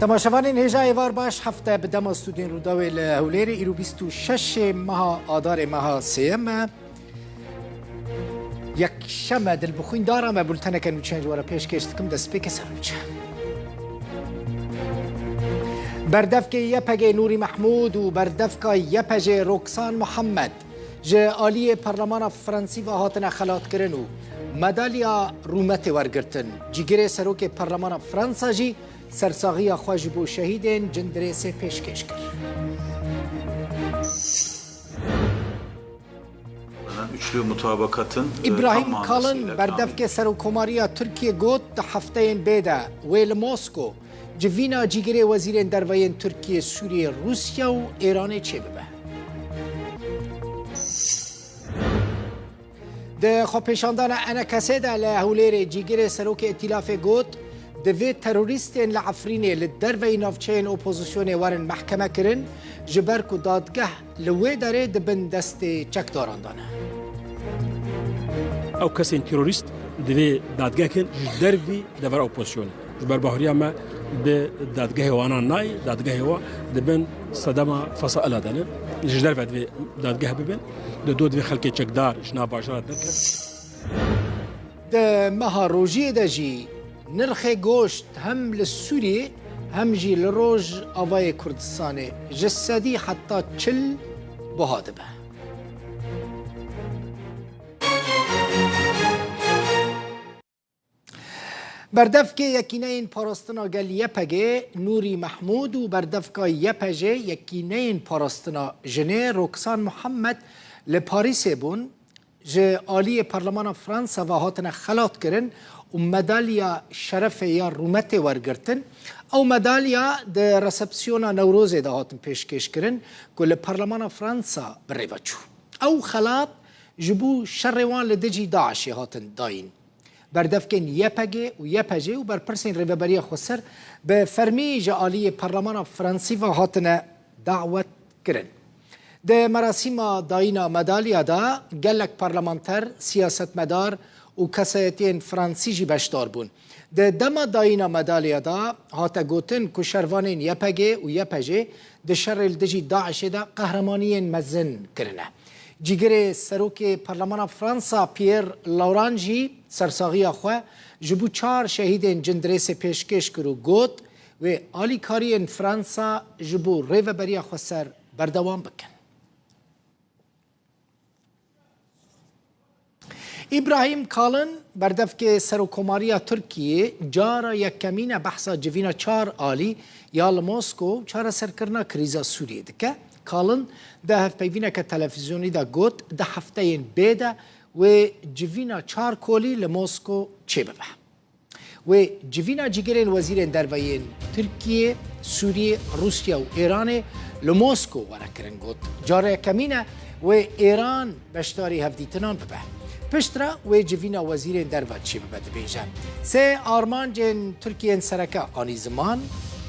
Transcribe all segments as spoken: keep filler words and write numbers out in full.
Temaşevanên hêja êvar baş, hefte bi dema stûdyoyên Rûdawê li Hewlêrê, îro bîst û şeş meha Adarê, meha sêyem e. Yekşeme dilbixwîn dara me, bulteneke nûçeyan ji we re pêşkêş dikim, destpêkê ser nûçe. Berdevkê Y P G Nûrî Mehmûd û berdevka Y P G Roksan Muhammed ji aliyê Parlemana Fransî ve hatine xelatkirin û medalya rûmetê wergirtin. Cîgirê Serokê Parlemana Fransa jî sersaxiya xwe ji bo şehîdên Cindirêsê pêşkêş kir. Üçlü mutabakatın, e, Îbrahîm tam Kalin, manasıyla berdevkê kamildir. Serokkomariya Tirkiyê got, di hefteyên bê de wê li Mosko civîna cîgirê wezîrên derve yên Tirkiye, Sûriye, Rûsya û Êranê çêbibe. Di xwepêşandana Enekesê de li Hewlêrê cîgirê Serokê Îtîlafê got, divê terorîstên li Efrînê li derveyî navçeyên opozisyonê werin mehkeme kirin, ji ber ku dadgeh li wê derê di bin destê çekdaran de ne. Ew kesên terorîst divê dadgeh kin ji dervî devera opozisyonê. Ji ber bahuriya me bi dadgehê wana nayê, dadgehê wa di bin sedema fesaila de ne. Ji derve divê dadgeh bibin. Di do divê xelkê çekdar ji nav bajara derkevin. Di meha rojiyê de jî nirxê goşt hem li Sûriyê hem jî li Rojavayê Kurdistanê ji sedî heta çil buha dibe. Berdevkê Yekîneyên Parastina Gel Y P G Nûrî Mehmûd û berdevka Y P G Yekîneyên Parastina Jinê Roksan Muhammed li Parîsê bûn, ji aliyê Parlemana Fransa ve hatine xelatkirin û medalya şerefê ya rûmetê wergirtin. Ew medalya di resepsiyona Newrozê de hatin pêşkêşkirin ku li Parlemana Fransa bi rê ve çû. Ew xelat ji bo şerê wan li dijî DAIŞê hatin dayîn. Berdevkên Y P G û Y P G û berpirsên Rêveberiya Xweser bi fermî ji aliyê Parlemana Fransî ve hatine dawet kirin. Di merasîma dayîna medalya de gelek parlamenter, siyasetmedar û kesayetiyên Fransî jî beşdar bûn. Di dema dayîna medalya de hate gotin ku şervanên Y P G û Y P G di şerê li dijî DAIŞê de qehremaniyên mezin kirine. Cîgirê Serokê Parlemana Fransa Pierre Laurent jî sersaxiya xwe ji bo çar şehîdên Cindirêsê pêşkêş kir û got, wê alîkariyên Fransa ji bo Rêveberiya Xweser berdewam bikin. Îbrahîm Kalin, berdevkê Serokkomariya Tirkiyê, cara yekemîn e behsa civîna çar alî ya li Mosko û çareserkirina krîza Sûriyê dike. Kalin di hevpeyvîneke televîzyonî de got, di hefteyên bê de wê civîna çar kolî li Mosko çêbibe. Wê civîna cîgirên wezîrên derve yên Tirkiyê, Sûriyê, Rûsya û Êranê li Mosko were kirin, got, cara yekemîn e wê Êran beşdarî hevdîtinan bibe. Piştre wê civîna wezîrên derve çêbibe, dibêje. Sê armancên Tirkiyê yên sereke anî ziman,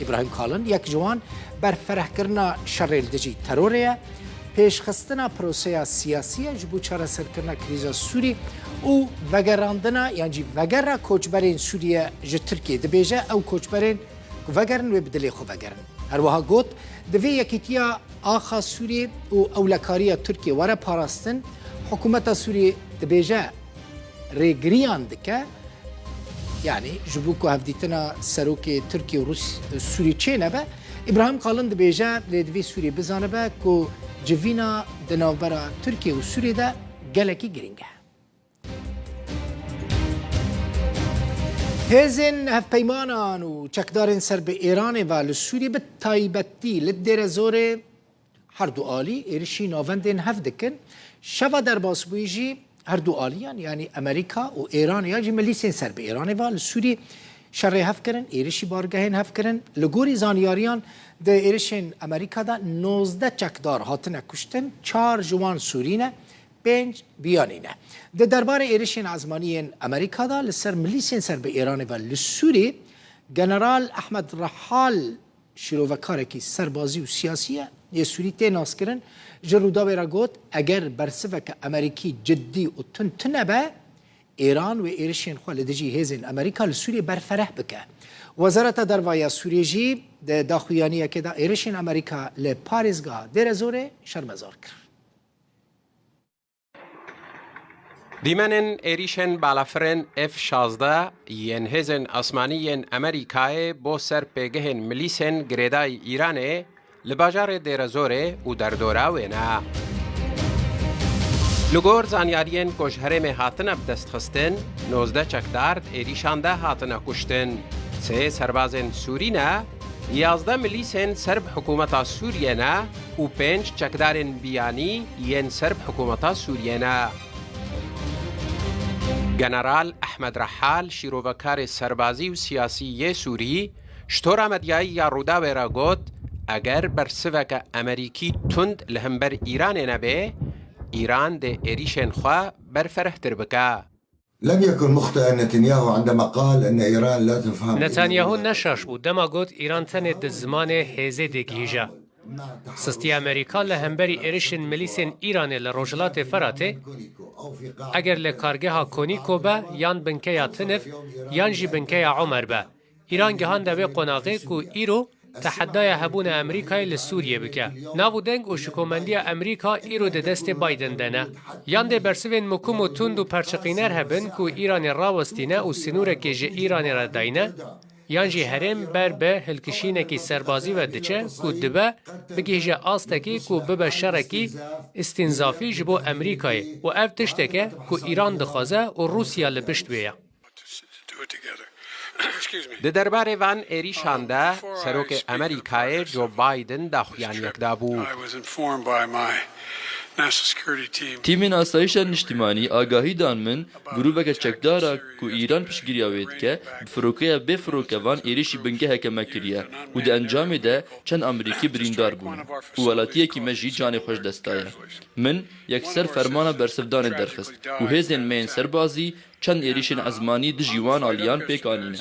Îbrahîm Kalin, yek ji wan berferehkirina şerê li dijî terorê ye. Pêşxistina proseya siyasî ye ji bo çareserkirina krîza Sûrî û vegerandina yan jî vegera koçberên Sûrî ye ji Tirkiyê. Dibêje, ew koçberên ku vegerin, wê bi dilê xwe vegerin. Her wiha got, divê yekîtiya axa Sûrî û ewlekariya Tirkiyê were parastin. Hikûmeta Sûrî dibêje, rêgiriyan dike. Yanî ji bo ku hevdîtina serokê Tirkiyê û Rûs-, Sûrî çê nebe, Îbrahîm Kalin dibêje, lê divê Sûrî bizanibe ku civîna di navbera Tirkiyê û Sûriyê de gelekî girîng e. Hêzên hevpeymanan û çekdarên ser bi Êranê ve li Sûriyê, bi taybetî li Dêrezorê, her du alî êrişî navendên hev dikin. Şeva derbasbûyî jî her du aliyan, yanî Amerîka û Êranê, ya jî milîsên ser bi Êranê ve li Sûrî şerê hev kirin, êrişî bargehên hev kirin. Li gorî zanyariyan, di êrişên Amerîka de nozdeh çekdar hatine kuştin, çar ji wan Sûrî ne, pênc biyanî ne. Di derbarê êrişên ezmanî yên Amerîka de li ser milîsên ser bi Êranê ve li Sûrî, General Ehmed Rehal, şîrovekarekî serbazî û siyasî ye, yê Sûrî tê naskirin, ji Rûdawê re got, eger bersiveke Amerîkî cidî û tund tune be, Êran wê êrişên xwe li dijî hêzên Amerîka li Sûriyê berfereh bike. Wezareta Derve ya Sûriyê jî di daxuyaniyekê de êrişên Amerîka li parêzgeha Dêrezorê şermezar kir. Dîmenên êrîşên balafirên F şazdeh yên hêzên asmanî yên Amerîkayê bo ser pêgehên milîsên girêdayî Îranê li bajarê Dêrezorê û derdora wê ne. Li gor zanyariyên ku ji herêmê hatine bidestxistin, nozdeh çekdar di êrîşan de hatine kuştin. Sê serbazên Sûrî ne, yazdeh milîsên ser bi hikûmeta Sûriyê ne û pênc çekdarên biyanî yên ser bi hikûmeta Sûriyê ne. General Ehmed Rehal, şîrovekarê serbazî û siyasî yê Sûrî, ji tora medyayî ya Rûdawê re got, eger bersiveke Amerîkî tund li hember Îranê nebe, Îran dê êrîşên xwe berferehtir bike. لم يكن مخطئا نتنياهو عندما قال أن إيران لا تفهم Netanyahu ne şaş bû dema got Îran tenê di zimanê hêzê dê gihîje. Sistiya Amerîka li hemberî êrişên milîsên Îranê li Rojhilatê Feratê, eger li kargeha Konîko be yan binkeya Tinif yan jî binkeya Omer be, Îran gihande wê qonaxê ku îro tehedaya hebûna Amerîkayê li Sûriyê bike. Nav û deng û şikomendiya Amerîka îro di destê Biden de ne. Yan dê bersivên mukim û tund û perçiqîner hebin ku Îranê rawestîne û sînorekê ji Îranê re dayne, yan jî herêm ber bi hilkişînekî serbazî ve diçe ku dibe bigihîje astekê ku bibe şerekî îstînzafî ji bo Amerîkayê û ev tiştek e ku Îran dixwaze û Rûsya li pişt wê ye. Di derbarê van êrîşan de Serokê Amerîkayê Joe Biden daxuyaniyek dabû. Tîmên Asayîşa Niştimanî agahî dan min, grûveke çekdar a ku Îran piştgiriya wê dike, bi firokeya bê firokevan êrîşî bingeheke me kiriye û di encamê de çend Amerîkî birîndar bûn û welatiyekî me jî canê xwe ji dest daye. Min yekser fermana bersivdanê derxist û hêzên me yên serbazî çend êrîşên ezmanî dijî wan aliyan pêk anîne.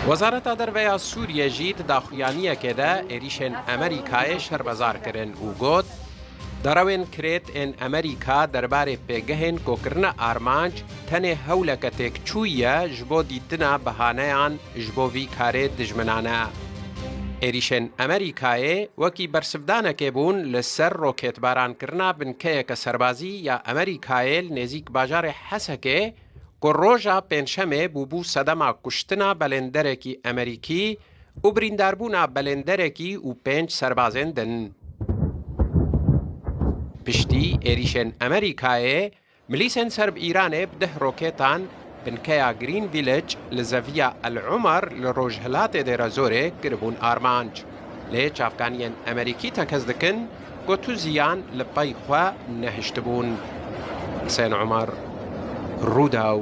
Wezareta Derve ya Sûriyê jî di daxuyaniyekê de êrîşên Amerîkayê şermezar kirin û got, darewên kirêt ên Amerîka derbarê pêgehên ku kirine armanc tenê hewleke têkçûyî ye ji bo dîtina bihaneyan ji bo vî karê dijminane. Êrîşên Amerîkayê wekî bersivdanekê bûn li ser rokêtbarankirina binkeyeke serbazî ya Amerîkayê li nêzîk bajarê Hesekê, ku roja Pêncşemê bûbû sedema kuştina belênderekî Amerîkî û birîndarbûna belênderekî û pênc serbazên din. Piştî êrîşên Amerîkayê, milîsên ser bi Îranê bi deh rokêtan binkeya Green Village li zeviya El Umer li rojhilatê Dêrezorê kiribûn armanc. Lê çavkaniyên Amerîkî tekez dikin ku tu ziyan li pey xwe nehiştibûn. Husên Umer, Rûdaw.